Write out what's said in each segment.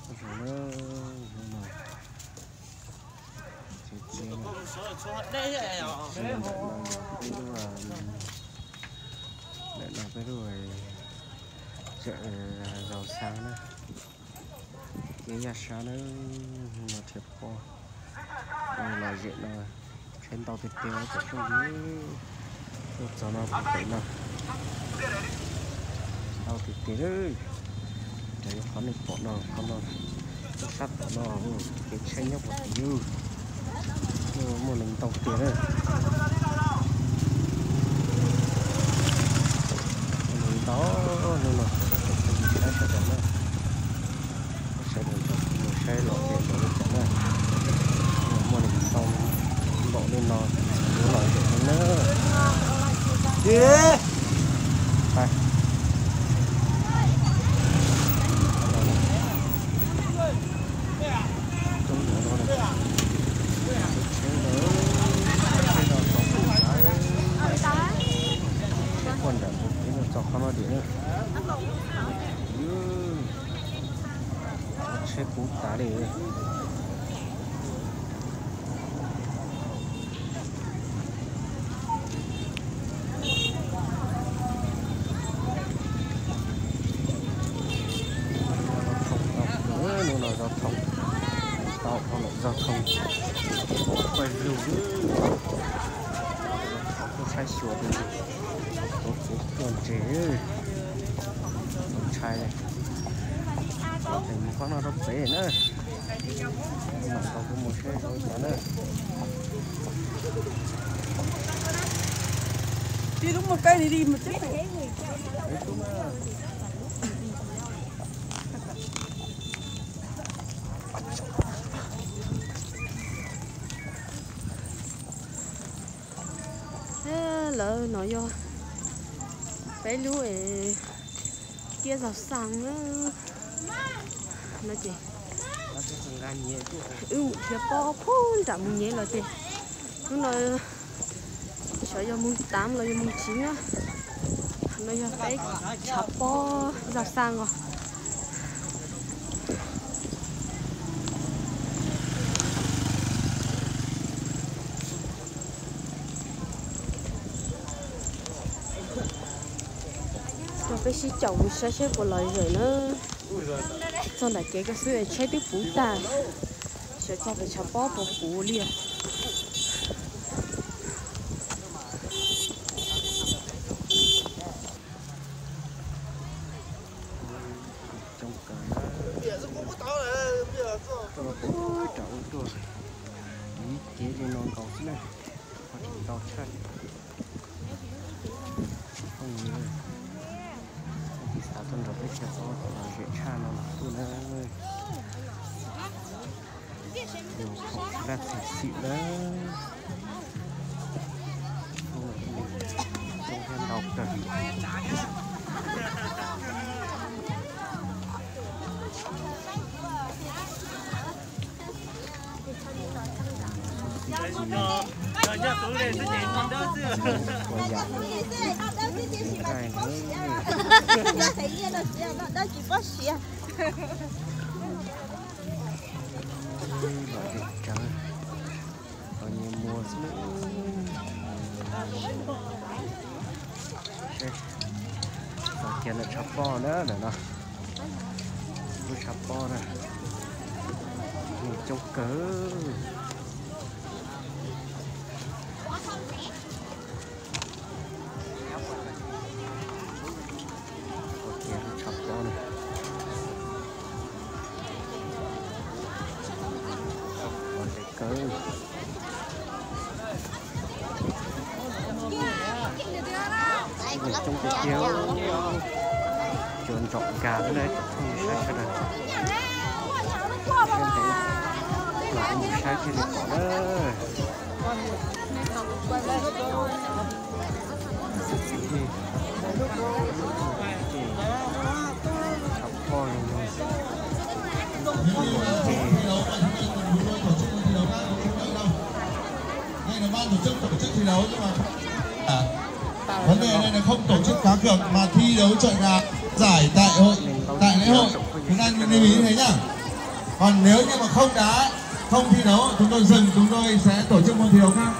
Zoo na, hnub no txiv txiv na, ntawm no yog peb lub, ntawm no peb lub tsev zaus xaa na, ces yaj sab na, hnub no rhiab pob, lom zem no tsheb ntau tiag tiag cov phooj ywg, tuaj txog no pem no ntau tiag tiag. Raws li qhov nej pom no, qhov no, sab tom no, kev tsheb nyob puag tim yug, muaj neeg ntau tiag na. Muaj neeg ntau, hnub no saib sawv daws na, sawv daws mus saib lom zem npaum li cas na. Muaj neeg ntau npaum li no, yuav lom zem heev na. Tsheb no, tsheb no txog pem nrad, tsheb puag nram ntug kev no txog qhov no dim na. Tsheb puv tas li. Hnub no zov thoo, tau ua lawm zov thoo, pawg lug, tuaj saib xyuas, tuaj tuaj ntses, ntshai, mus qhov no rau pem na, mam tau kuv mus saib zoo li cas na. Lawv no yog peb lub kiab zog xaa na. No ces wb mus rhiab pob puag nram mus nyem los ces hnub no xyov yog moos tav los yog moos tsib na. No yog peb tshav pob zog xaa os. Rau peb sib caum mus saib seb puas lom zem na. Txog nram kev ko xwb tsheb twb puv tag, xyov txog pem tshav pob puas puv li os. Coob kawg na. Tuaj rau ub tuaj, ib cev li no nkaus xwb na, ho tsis ntau tshaj. Phooj ywg, ib txhia xav tuaj nrog peb saib pob lom zem tshaj no los tuaj na. Khoom laj txim xim na, coob thiab ntau kawg. Ua yam nqaij na. Lom zem tsawv, los nyias muag xwb. Txog kiag ntawm tshav pob na, ntawm no lub tshav pob na, neeg coob kawg. Ua kiag lub tshav pob na, lom zem kawg. Neeg coob tiag tiag, cua ntsaum nkag xwb na cov phooj ywg sawv daws. Sawv daws los mus saib thiaj li pom na. Tshav pob no, tshav pob no ces Vấn đề này là không tổ chức cá cược mà thi đấu chọi gà giải tại hội, tại lễ hội. Chúng ta nên lưu ý như thế nhá. Còn nếu như mà không đá, không thi đấu, chúng tôi dừng, chúng tôi sẽ tổ chức môn thi đấu khác.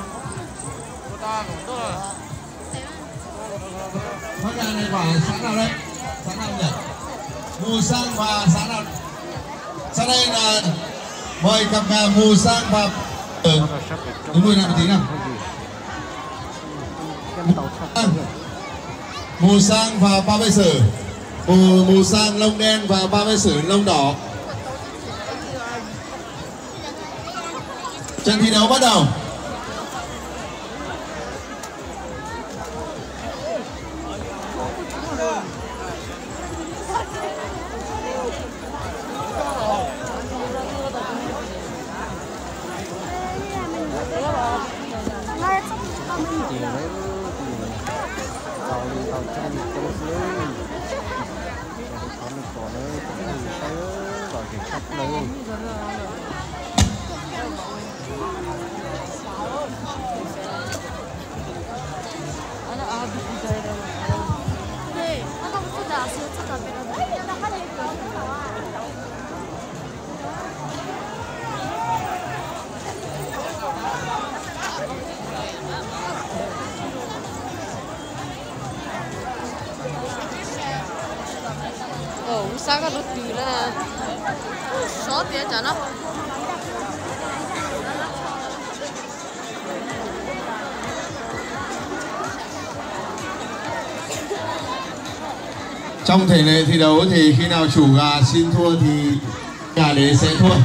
Thoát ra đây, và xã nào đây? Xã nào nhỉ? Mù Sang và xã nào? Sau đây là mời cặp, à, Mù Sang và, ừ, đúng rồi, làm tí nào. Mù Sang và Ba Bay Sử. Mù, Mù Sang lông đen và Ba Bay Sử lông đỏ. Trận thi đấu bắt đầu. Tau li tau coj li teb xwb. Qhov no kom lawv saib los zem tshaj plaws. Ub, sab koj tus twm na, sov tias tsam no. Trong thể lệ thi đấu thì khi nào chủ gà xin thua thì gà đấy sẽ thua.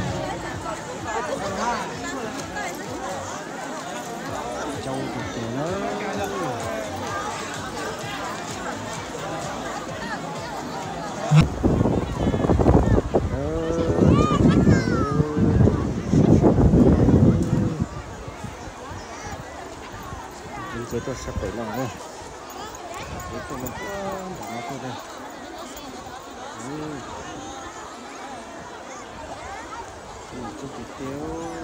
Tuaj sab pem no, tuaj no, nram no tuaj. Tsis tau tiag.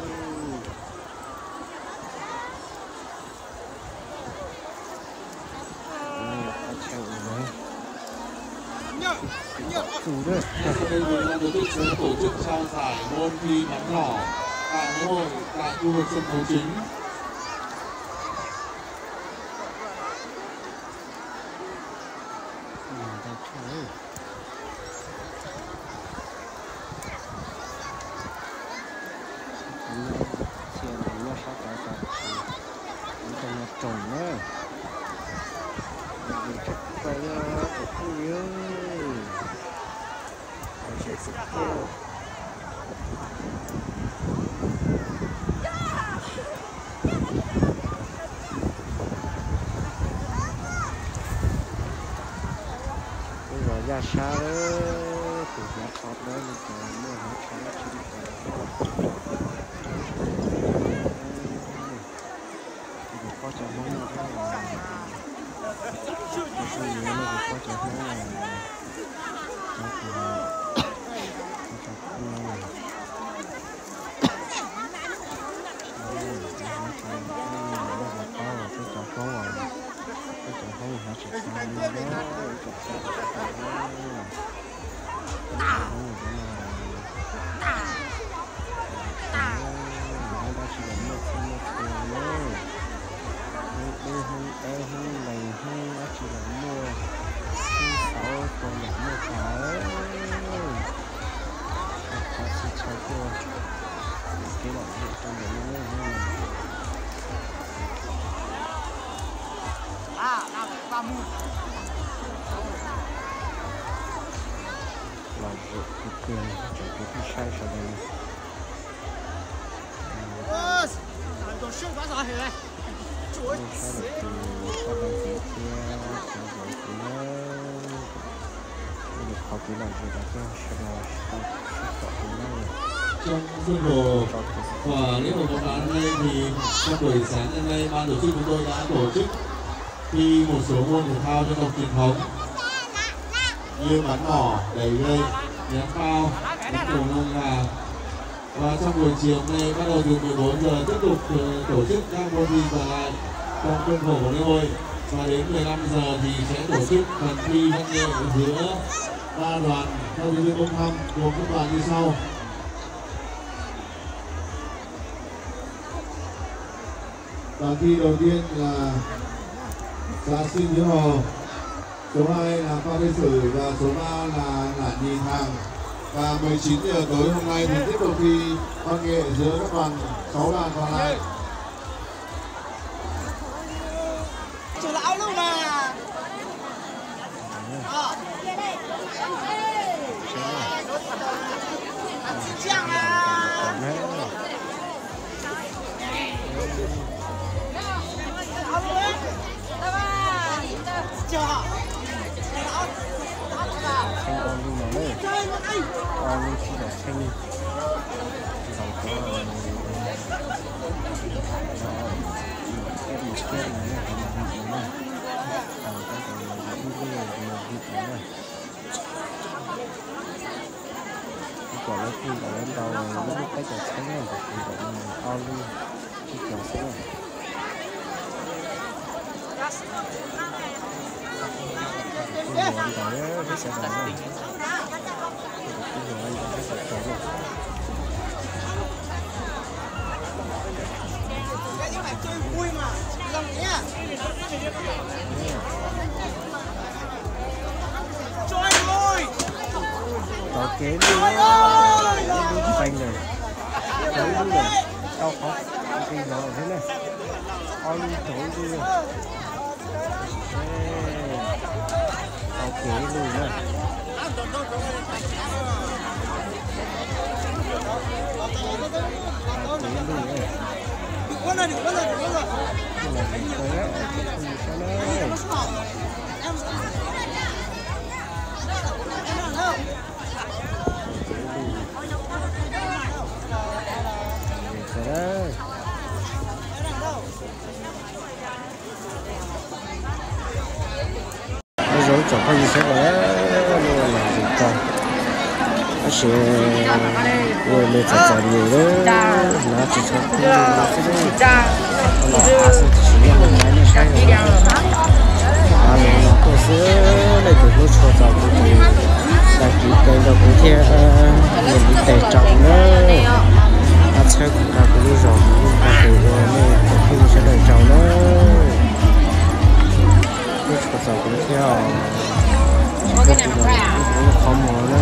Sau đây thì ban tổ chức sẽ tổ chức trao giải môn thi bắn nỏ tại lễ hội tại khu vực sân khấu chính. Ntau tshaj. Ntau tshaj, nyob sab tod tod tsis, ntoo no roog na. Tshaj plaws yog tus phooj ywg. Lub zos Yaj Sab, tus hnyav qhov dawb li cas muaj hnav tsho dab tsi li cas. Tus phob cov Hmoob no thiab, tus phob cov Hmoob no, cov, cov, cov, peb cov Hmoob, peb cov Hmoob hnav tsis tau li na. Hmoob dab tsi los muaj txhij muaj txhua na. Hmoob dub, Hmoob dawb, Hmoob lees, Hmoob dab tsi los muaj, Hmoob xauv txhua yam muaj tas. Qhov txhia chaw tuaj, kev lom zem rau ntawm no. Lom zem tiag tiag tsoom kwv tij saib sawv daws. Saib lawm tus poj dab txiv thiab cov yawm txiv na. Ua li qhov kev lom zem los coj sawv daws sib tau sib pom tus na. Trong khuôn khổ của lễ hội bóng đá năm nay thì trong buổi sáng ngày hôm nay ban tổ chức chúng tôi đã tổ chức thi một số môn thể thao dân tộc truyền thống như bắn nỏ, đẩy gậy, ném bao, bắn cầu lông gà. Và trong buổi chiều hôm nay bắt đầu từ mười bốn giờ tiếp tục, ờ, tổ chức các môn thi còn lại trong khuôn khổ của lễ hội. Và đến mười lăm giờ thì sẽ tổ chức phần thi văn nghệ giữa ba đoàn theo thứ tự bốc thăm gồm các đoàn như sau. Phần thi đầu tiên là xã Sinh Hiếu Hồ, số hai là Phan Văn Sử và số ba là Nản Nhì Thàng. Và mười chín giờ tối hôm nay thì tiếp tục thi văn nghệ giữa các đoàn, sáu đoàn còn lại. Chỉ là áo lông mà. Tsheej ob lub no na, ob lub tsib caug tsheej, ntaus cov ib mus kiab no na, ib mus no na, ntaus cov ib lub no na. Kuv kom lawv kuj ntaus lawv ntau, lub peb caug tsheej na, kuv kom ob lub tsib caug xwb na. Kuj yuav ntau peb sawv daws na, kuj yuav ntau peb sawv daws na. Tau kev lub, ib lub feem lawm, tau ib lub lawm, tau qhov nqi zov thiab na. Ob lub tau ib lub, tau kev ib lub na. Tau kev ib lub na. Nyob zoo tsoom phooj ywg sawv daws, los mus tau, tab sis ua li txom txom nyem lawm, hnav tsis tshua khib li xwb, los av xwb tsis tsim nyog mus hnav nej saib, av los no tuaj xwb, leej twg hlub tshua txaus kuv ces đăng ký kênh rau kuv thiab, nias ntiv tes rau kuv na, pab txhawb kuv rau kuv lub zog, kuv lub zog ua nej tsoom phooj ywg sawv daws tsaug na. Hlub tshua txaus kuv thiab os. Tsis hlub kuv los kuv qhov muag na.